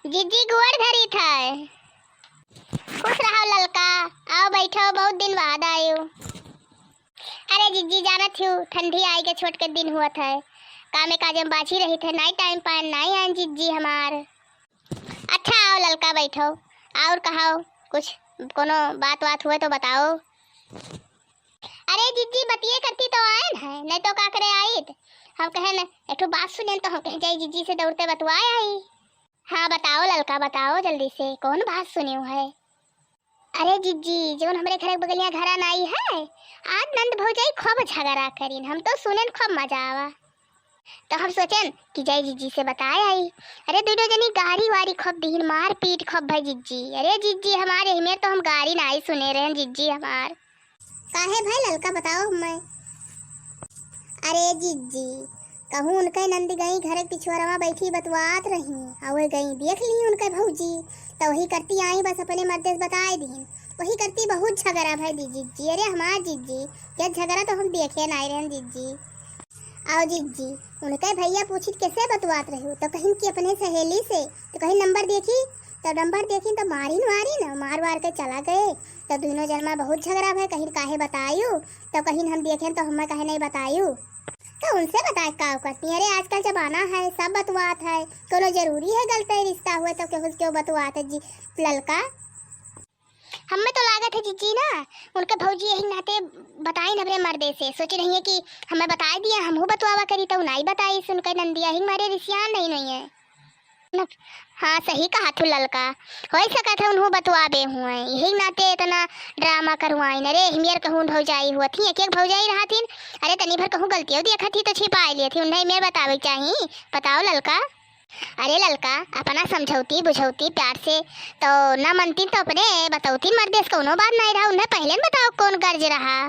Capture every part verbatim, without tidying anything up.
जिज्जी गोड़ धरित है। खुश रहो ललका, आओ बैठो, बहुत दिन बाद आयो। अरे जिज्जी, जानत हियो, ठंडी आई के छोट के दिन हुअत है, कामे काजे में बाझी रहित है, नाई टाइम पाएन, नाई आएन जिज्जी हमार। अच्छा, आओ ललका, बैठो। और कहो, कुछ कोनो बात वात हुए तो बताओ। अरे जिज्जी, बतिये करती तो आएन है, नहीं तो का करे आइत। हम कहेन, एक ठो बात सुनेन तो हम कहेन जाई जिज्जी से दौड़ते बतुआए आई। हाँ बताओ ललका, बताओ जल्दी से, कौन बात सुनियो है? अरे जिज्जी, जौन हमरे घर के बगलिया घरा नाई है, आज नंद भौजाई खूब झगड़ा करीन, हम तो सुनेन खूब मजा आवा। तो हम सोचेन कि जाई जिज्जी से बताए आई। अरे दुनो जनी गारी वारी खूब दीन, मार पीट खूब भई जिज्जी। अरे जिज्जी हमारे, हिमेर तो हम गारी नाई सुने रहेन जिज्जी हमार। काहे भाई ललका, बताओ हमें। अरे जिज्जी, कहूँ उनके नंदी गई घर के पिछुआरवा बैठी बतुआत रही, और गई देख ली उनके भौजी, तो वही करती आई बस अपने मर्दे से बताए दीन। वही करती बहुत झगड़ा भई दी जिज्जी। अरे हमार जिज्जी, ये झगड़ा तो हम देखे नाई रहेन जिज्जी। आओ जिज्जी, उनके भैया पूछित कैसे बतुआत रही, तो कहिन कि अपने सहेली से, तो कहिन नंबर देखी, तो नंबर देखिन तो मारिन वारिन, मार वार के चला गए। तो दुनो जन मा बहुत झगड़ा भय, कहिन काहे बतायु, तो कहिन हम देखेन तो हमें काहे नहीं बतायु। तो उनसे बताए का करती, अरे आजकल जमाना है, सब बतुआत है, कोनो जरूरी है गलत रिश्ता हुए तो केहू से क्यों बतुआत है जी ललका। हमें तो लागत है जिज्जी ना, उनके भौजी यही नाते बताइन हमरे मर्दे से, सोच रही है कि हमें बताए दिया, हमहू बतुआवा करी तो नाई बताइस, उनके नंदिया ही मारे रिसियान नहीं नहीं है। न-, हाँ सही कहा थू ललका, हो सकत है उनहू बतुआबे हुए, यही नाते इतना ड्रामा करवाइन। अरे हिमियर कहूँ भौजाई हुआ थी, एक एक भौजाई रहा थी। अरे तनी भर कहूँ गलतियों देखा थी तो छिपाए लिए थी, उन्हें हिमियर बतावे चाहिए। बताओ ललका। अरे ललका, अपना समझौती बुझौती प्यार से तो ना मनतीन तो अपने बतौतीन मर्दे से, कौनो बात नहीं रहा, उन्हें पहले न बताओ कौन गर्ज रहा।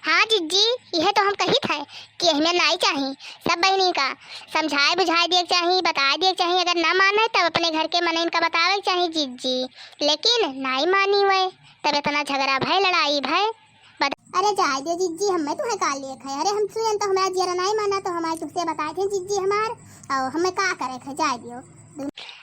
हाँ जिज्जी, यह तो हम कहित है कि हमें नाई चाही, सब बहनी का समझाए बुझाए दिए के चाही, बताए दिए के चाही, अगर ना माने तब अपने घर के मनइन का बतावे के चाही जिज्जी, लेकिन नाई मानी हुए तब इतना झगड़ा भय लड़ाई भय। अरे जाए दियो जिज्जी, हमें तुहे का लेख है। अरे हम सुनन तो हमारा जियरा नाई माना तो हमारे तुमसे बताए थे जिज्जी हमार, और हमें का करे थे, जाए दियो।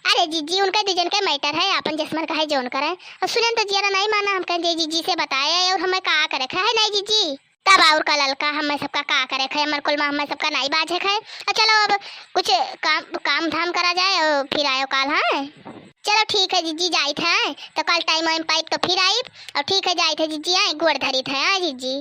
अरे जिज्जी, उनके दू जन के मैटर है, आपन जसमन कहे जौन करे। और सुनन तो जियरा नाई माना, हम कहें जे जिज्जी से बताए और हमें का करे थे, है नहीं जिज्जी? तब और का ललका, हमें सबका का करे थे, हमार कुल मा हमें सबका नाई बाझे थे। और चलो अब कुछ काम, काम धाम करा जाए और फिर आयो काल, हाँ? चलो ठीक है जिज्जी, जाइत है, तो कल टाइम वाइम पाइब तो फिर आइब। और ठीक है, जाइत है जिज्जी, आए गोड़ धरित है, हाँ जिज्जी।